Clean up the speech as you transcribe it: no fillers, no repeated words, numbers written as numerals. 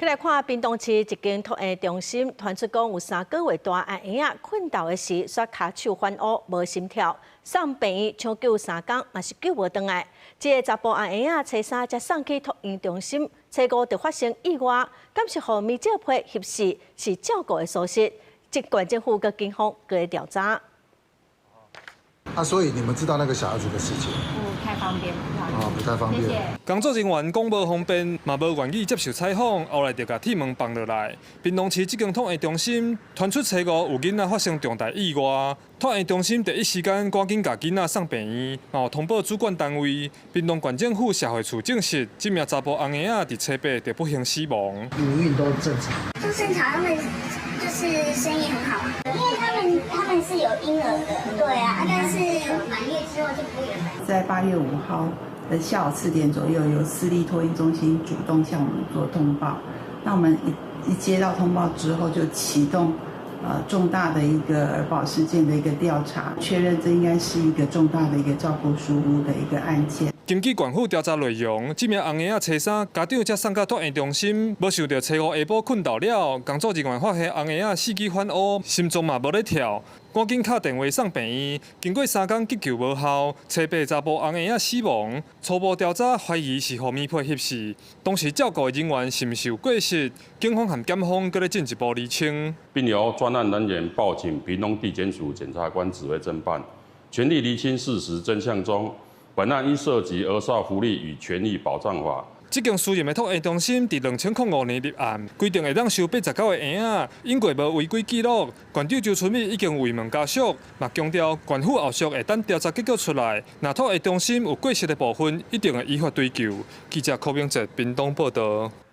來看屏東市一間托嬰中心，傳出講有3個月大的嬰仔睏覺的時，煞跤手反烏，無心跳，送病院搶救3工，嘛是救無轉來。這个查埔阿嬰仔初三才送去托嬰中心，初五就發生意外，敢是予咪尿皮翕死，是照顧的疏失。這縣政府佮警方閣咧調查。啊，所以你們知道那個小孩子的事情？不太方便。啊，不太方便。工作人員講無方便，嘛無願意接受採訪，後來就共鐵門放落來。屏東市這間托嬰中心傳出初五有囡仔發生重大意外，托嬰中心第一時間趕緊共囡仔送病院，嘛有通報主管單位。屏東縣政府社會處證實，這名查埔紅嬰仔佇初八就不幸死亡。母嬰都正常。都正常，他們就是生意很好，因為他們是有嬰兒的，對啊，但是滿月之後就不會有。在8月5號的下午4點左右，由私立托嬰中心主動向我們做通報。那我們一接到通報之後，就啟動重大的一個兒保事件的一個調查，確認這應該是一個重大的一個照顧疏忽的一個案件。根據縣府調查內容，這名紅嬰仔初三家長才送到托嬰中心，無想著初五下晡睏覺了，工作人員發現紅嬰仔四肢反烏，心臟嘛無咧跳，趕緊敲電話送病院。經過3工急救無效，初八查埔紅嬰仔死亡。初步調查懷疑是予棉被翕死，當時照顧的人員是毋是有過失？警方和檢方閣咧進一步釐清。並由專案人員報請屏東地檢署檢察官指揮偵辦，全力釐清事實真相中。本案應涉及兒少福利與權益保障法。這間私人的托嬰中心佇2005年立案，規定會當收89個嬰仔，經過無違規記錄。縣長周春米已經慰問家屬，嘛強調縣府後續會等調查結果出來，若托嬰中心有過失的部分，一定會依法追究。記者柯明哲屏東報道。